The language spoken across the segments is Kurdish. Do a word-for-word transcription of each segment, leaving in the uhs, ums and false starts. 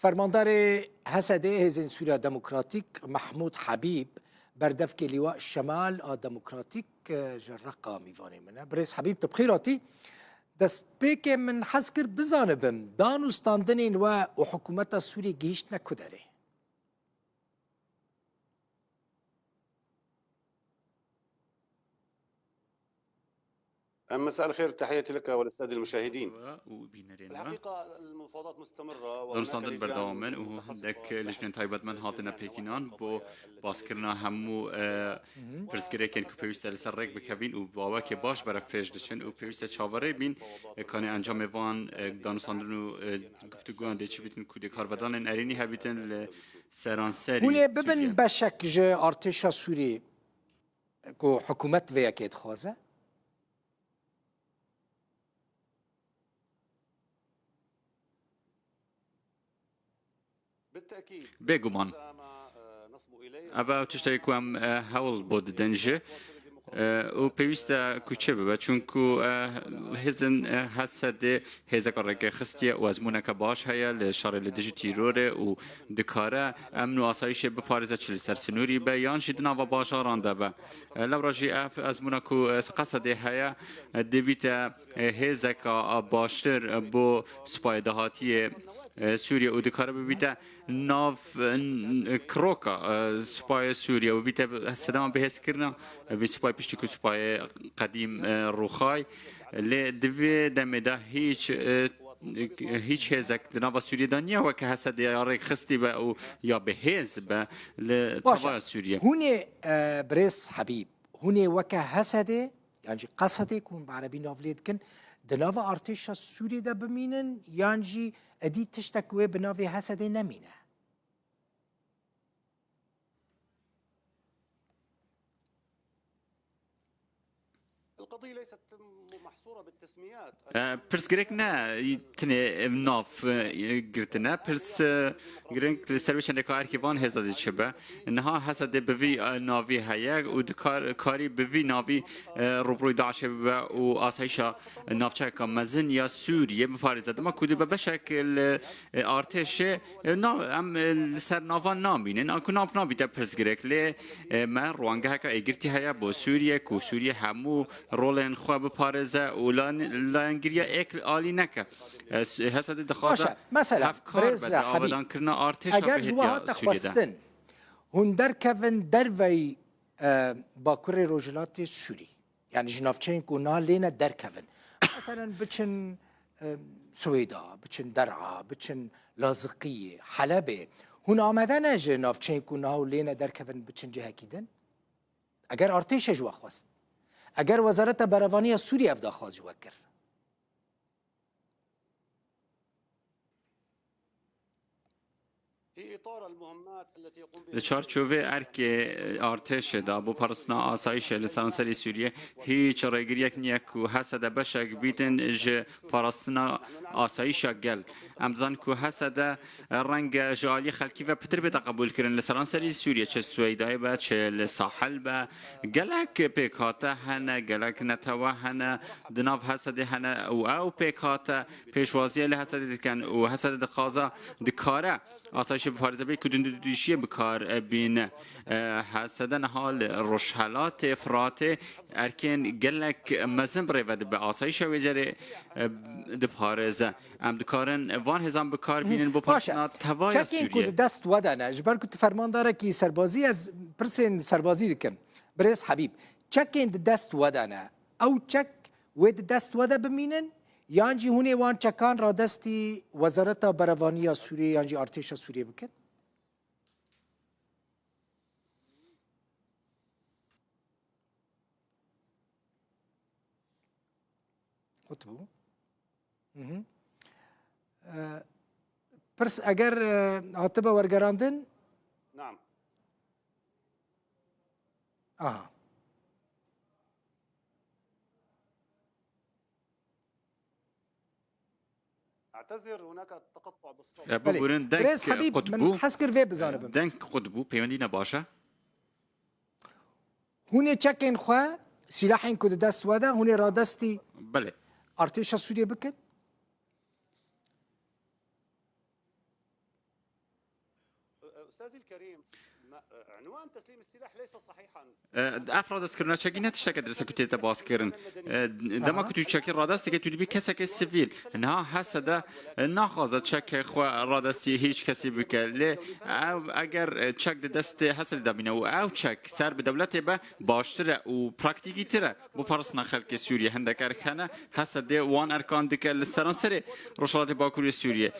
Fermandarê H S D, Hêzên Sûriya Demokratîk, Mehmûd Hebîb, berdevkê Lîwa Şemal a Demokratîk, e, ji Reqa mîvanê min e. Birêz Hebîb, tu bi xêr hatî. Destpêkê min hez kir bizanibim, danûstandinên we û hikûmeta Sûriyê gihîştine ku derê? مساء الخير، تحياتي لك وللسادة المشاهدين. Û bînerên me. الحقيقة المفاوضات مستمرة وهناك Danûstandin لجان berdewam in û متخصصة hindek lijnên taybetmend hatine pêkînan bo baskirina hemû, e, pirsgirêkên ku pêwîst e li ser rêk bikevin û bi awakê baş berevpêş diçin û pêwîst e çaverê bîn, e, kanê encamê van, e, danûstandin û, e, guftûgoyan dê çi bîtin ku dê karvedanên erênî hebîtin li seranserî Hûn ê bibin Sûriyê. Beşek ji artêşa Sûriyê ku hikûmet vê yekê dixwaze? Bêguman. Ev e tiştekî ku em, e, hewl bo didin jî, e, û pêwîst e ku çê bibe. Çunku, e, hêzên, e, H S D hêzeka rêkê xistiye û ezmûneke baş heye li şerê li dijî tîrorê û dikare emn û asayîşê biparêze, çi li ser sinûrî be yan jî di nava bajaran de be. E, lewra jî ev ezmûna ku, e, Qesedê heye, e, dê bîte, e, hêzeka, e, baştir, e, bo supayê dahatiyê, e, Sûriye û dikare bibîte nav, e, n-, kiroka, e, supayê Sûriye û bîte bi-, sedema bihêzkirina, e, vî supayê piştî ku supayê qedîm, e, rûxay. Lê di vê demê de hîç, e, hîç hêzek di nava Sûriye de niye weke H S D ya rêkxistî be û ya bi hêz be li Baş e. Tevaya Sûriye. Hûn ê, e, birêz Hebîb, hûn ê weke H S D, yan jî Qesedê ku hûn bi erebî nav lê dikin, di nava artêşa Sûriyê de bimînin, yan jî edî tiştek wê bi navê H S D nemîne? القضية ليست محصورة بالتسميات. E, pirs girêk ne, tenê nav, e, girtine. Pirs, e, girêk li ser wê çendeka erkê van hêza dê çi be. Niha H S D bi vî, e, navî heye û dikar, karî bi vî navî, e, rûbirûyê DAIŞê bibe û asayîşa navçeyeka mezin ya Sûriyê biparêze. Dema ku dibe beşek li, e, artêşê, e, na-, em, e, li ser navan namînin. Anku nav nabîte pirsgirêk. Lê, e, me rwangeheka êgirtî heye bo Sûriye, ku Sûriye hemû rolên xwe biparêze û lan-, layengiriya êk alî neke. E, s-, H S D dixwaze Baş e. Mesela, hevkar birêz be di Rehebî, avedankirina artêşa eger ji we bihêtiya hate Sûriyê de. Xwestin, hûn derkevin derveyî, e, Bakurê Rojhilatê Sûrî. Yani ji navçeyên ku niha lêne derkevin. Meselen biçin, e, Swêda, biçin Der'a, biçin Laziqiyê, Helebê. Hûn amade ne ji navçeyên ku niha lêne derkevin biçin cihekî din? Eger artêşe ji we xwest. Eger Wezareta Berevaniya Sûriyê ev daxwaz ji we kir. Li çarçovê erkê artêşê de bo parastina asayîşê li seranserê Sûriyê hîç rêgiriyek niye ku H S D beşek bîtin ji parastina asayîşa gel. Em dizanin ku H S D renge ji aliyê xelkî ve pitir bête qebûlkirin li seranserî Sûriyê, çi Swêdayê be, çi li Sahel be. Gelek pêkhate hene, gelek netewe hene, di nav H S D hene û ew pêkhate pêşwaziya li H S D dikin û H S D dixwaze, dikare asayişê biparêze bê ku dundidûşiyê bi kar bîne. E, H S D niha li Rojhelatê Firatê erkên gelek mezin bi rê ve dibe. Asayişa wê cerê, e, diparêze. Em dikarin van hêzan bi kar bînin bo Baş e. Parastina tevaya Sûriyê. Çekên ku di dest we de ne, ji ber ku tu fermandarekî serbazî, ez pirsên serbazî dikim. Birêz Hebîb, çekên di dest we de ne, ew çek wê di dest we de bimînin, yan jî hûn ê wan çekan radestî Wezareta Berevaniya Sûriyê yan jî artêşa Sûriyê bikin? Qut bû. Mhm. E, pirs eger, e, hatibe wergerandin? نعم. Aha. أعتذر، هناك تقطع بالصوت. E, Belê. Biburin, deng Birêz Hebîb, qut min bû. Hez kir vê bizanibim. Deng qut bû, peywendî ne baş e. Hûn ê çekên xwe, sîlahên ku di dest we de, hûn ê radestî Belê. Artêşa Sûriyê bikin? E, ev radestkirina çekî ne tişteke dirist e ku tê te baskirin. E, dema ku tu çekî radest dike, tu dibî keseke sivîl. Niha Hesede, e, naxwaze çekê xwe radestî hîç kesî bike. Lê ev, eger, e, çek di destê Hesedê de bîne û ew çek ser bi dewletê be, baştir e û praktîkîtir e. Bo parastina xelkê Sûriyê hindek erk hene, Hesedê wan erkan dike li seranserê Rojhilatê Bakurê Sûriyê.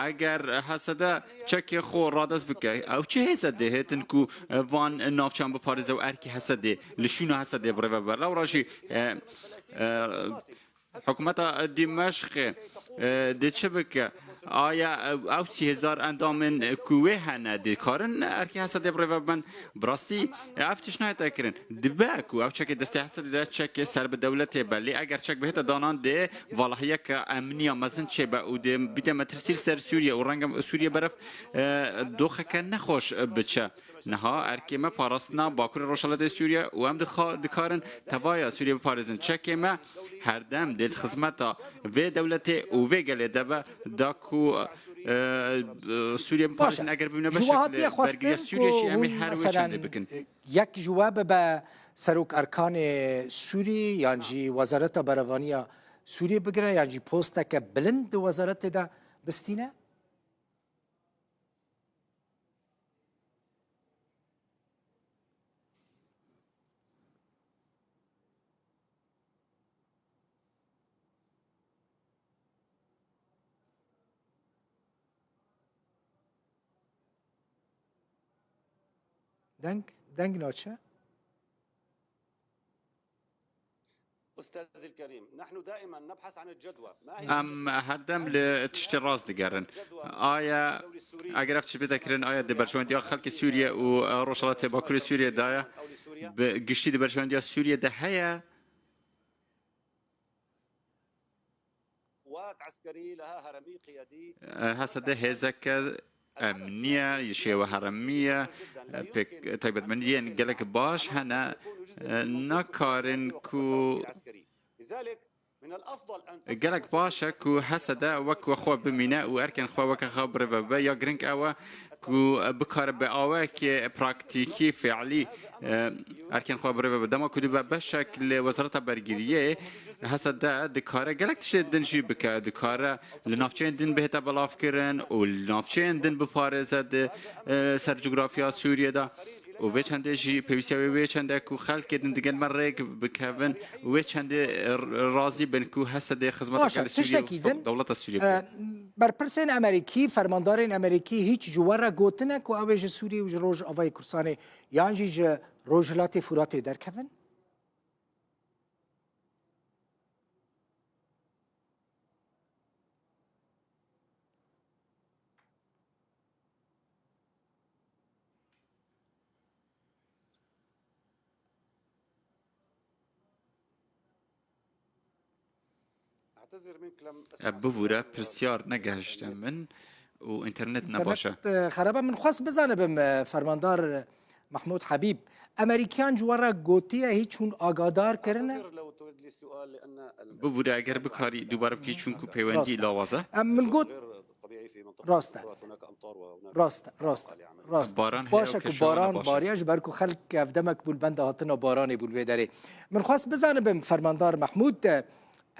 Eger Hesede çekê xwe radest bike, ew çi hêze dê hêtin ku van navçeyan biparêze û erkê Hesedê li şûna Hesedê birêve bibe? Lewra jî, e, e, hikûmeta Dîmeşqê, e, dê çi bike? Aya ew, ew sî hezar endamên, e, ku wê hene, dikarin erkê Hesedê birêve bibin? Bi rastî, e, ev tişt nayête kirin. Dibe ku ew çekê destê Hesedê de çekê ser bi dewletê be. Lê eger çek bihête danan, dê valahiyeke emniya mezin çêbe û dê bîte metirsî li ser Sûriye û renge Sûriye beref, e, doxeke nexweş biçe. Niha erkê me parastina Bakurê Rojhilatê Sûriye û em dixa-, dikarin tevaya Sûriye biparêzin. Çekê me herdem dê di xizmeta vê dewletê û vê gelê de be, da ku, e, e, Sûriye biparêzin. Eger bimîne beşek li bergiriya Sûriye jî, em ê her wê çendê bikin. Yek ji we bibe serok erkanê Sûrî yan jî Wezareta Berevaniya Sûrî bigire yan jî posteke bilind di wezaretê de bistîne? Deng, deng naçe. Em her dem li tiştê rast digerin. Aya, eger ev tişt bête kirin, aya di berjewendiya xelkê Sûriye û, e, Rojhilatê Bakurê Sûriye de ye? Bi giştî di berjewendiya Sûriye de heye? Hesede hêzeke emnî ye, ji şêwe heremî ye, pêk taybetmendiyên gelek baş hene, nakarin ku gelek baş e ku Hesede wek xwe bimîne û erkên xwe weke xwe birêve bibe. Ya giring ew e ku bikare bi awayekê praktîkî, fiilî, e, erkên xwe birêve bibe. Dema ku dibe beşek li Wezareta Bergiriyê, Hesede dikare gelek tiştê din jî bike. Dikare li navçeyên din bihête belavkirin û li navçeyên din biparêze di, e, ser cografya Sûriyê de. Û vê çendê jî pêwîstiya wê wê çendê ku xelkê din digel me rêk bikevin û wê çendê r-, razî bin ku Hesede xizmeteke li Sûriye û dewleta Sûriye bike. Berpirsên Amerîkî, fermandarên Amerîkî hîç ji we re gotine ku ew ê ji Sûriyê û ji Rojavayê Kurdistanê yan jî ji Rojhilatê Furatê derkevin? Bibûre, pirsyar negehişte min û înternet ne baş e. Înternet, e, xerab e. Min xwest bizanibim, e, fermandar Mehmûd Hebîb, Amerîkiyan ji we re gotiye, hîç hûn agadar kirine? Bibûre, eger bikarî dubare bikî, çunku peywendî lawaz e. Em, min got, rast e. Rast e, rast e, rast e. Baran heye û kêşewana baş e. Baş e ku baran bariye, ji ber ku xelk ev demek bû li benda hatina baranê bû li vê derê. Min xwest bizanibim, fermandar Mehmûd, e,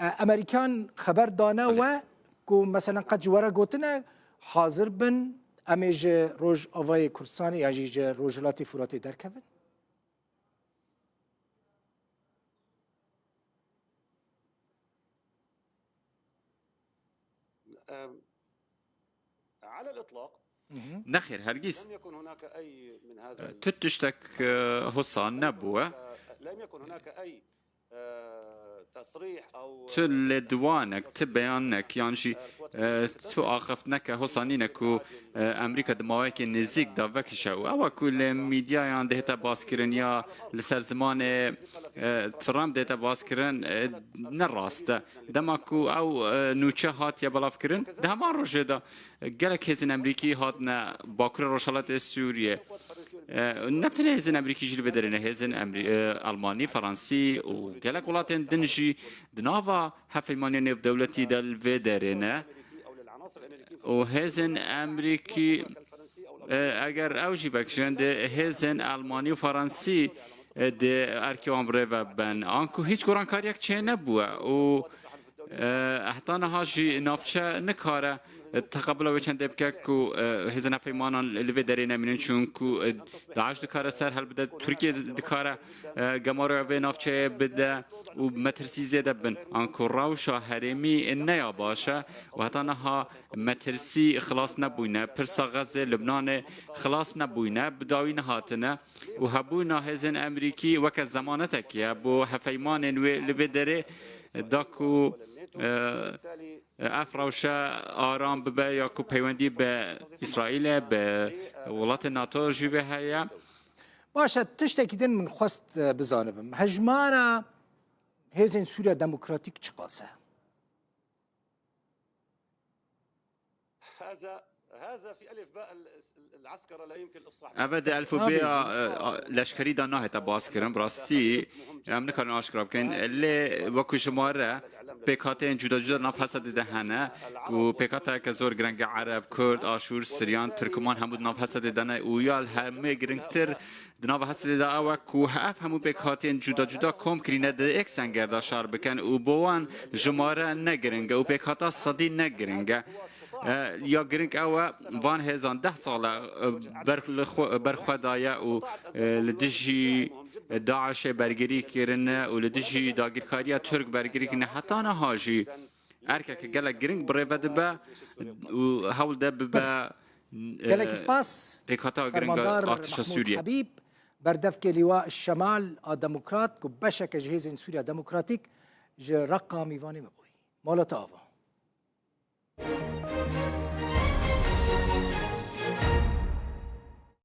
Amerîkan xeber dane we ku, meselen, qet ji we re gotine, hazir bin, em ê ji Rojavayê Kurdistanê yan jî ji Rojhilatê Furatê derkevin? Nexêr, hergîz. Tu tiştek, e, hosa nebûye. Tu lêdwanek, tu beyanek, yan jî, e, tu axiftineke hosa nîne ku, e, Amerîka di maweyekê nêzîk de vekişe û ew e ku li medyayan dihête baskirin ya li ser zimanê, e, Trump dihête baskirin, e, ne rast e. Dema ku ew, e, nûçe hatiye belavkirin, di heman rojê de gelek hêzên Amerîkî hatine Bakurê Rojhilatê Sûriyê. E, ne bi tenê hêzên Amerîkî jî li vê derê ne, hêzên Amerî-, e, Almanî, Fransî û gelek welatên din jî di nava Hevpeymaniyên Nêvdewletî de li vê derê ne. Û hêzên Amerîkî E, eger ew jî vekişin, di hêzên Elmanî û Fransî, e, di erkê wan bi rê ve bin. Anku hîç gorankariyek çênebûye û, e, heta niha jî navçe nikare, e, teqebula wê çendê bike ku, e, hêzên hevpeymanan li vê derê nemînin, çunku, e, DAIŞ dikare ser helbide, Tirkiye dikare, e, gemaroya vê navçeyê bide û metirsî zêde bin. Anku rewşa herêmî ne ya baş e û heta niha metirsî xilas nebûyne. Pirsa Xezê, Libnanê xilas nebûyne, bi dawî nehatine û hebûna hêzên Emerîkî weke zemanetekî ye bo hevpeymanên wê li vê derê da ku, e, ev rewşe aram bibe ya ku peywendî bi Îsraîlê, bi welatên NATO jî vê heye. Baş e, tiştekî din min xwest, e, bizanibim. Hejmara hêzên Sûriya Demokratîk çiqas e? هذا، هذا في ألف باء ال-، العسكرة لا يمكن الإصلاح. Ev e di elfûbeya, e, a, leşkerî de nahête baskirin, bi rastî em nikarin aşkera bikin. Lê wekî jimare pêkhateyên cuda cuda nav Hesedê de hene ku pêkhateyeke zor gireng e, Ereb, Kurd, Aşûr, Siryan, Tirkman hemû di nav Hesedê de ne û ya li hemê giringtir di nav Hesedê de ew e ku ev hemû pêkhateyên cuda cuda kom kirîne di yek senger de şer bikin û bo wan jimare ne giring e û pêkhata sedî ne giring e. E, ya giring ew e, van hêzan deh sal e, ber li xwe, ber xwe daye û, e, li dijî DAIŞê bergirî kirine û li dijî dagirkariya Tirk bergirî kirine. Heta niha jî erkeke gelek giring bi rê ve dibe û hewl de bibe, e, Gelek spas, pêkhata giring a Fermandar artêşa Mehmûd Sûriyê. Habîb, berdevkê Lîwa Şemal a Demokrat, ku beşeke ji Hêzên Sûriya Demokratîk ji Reqa mîvanê me bûyî. Mala te ava.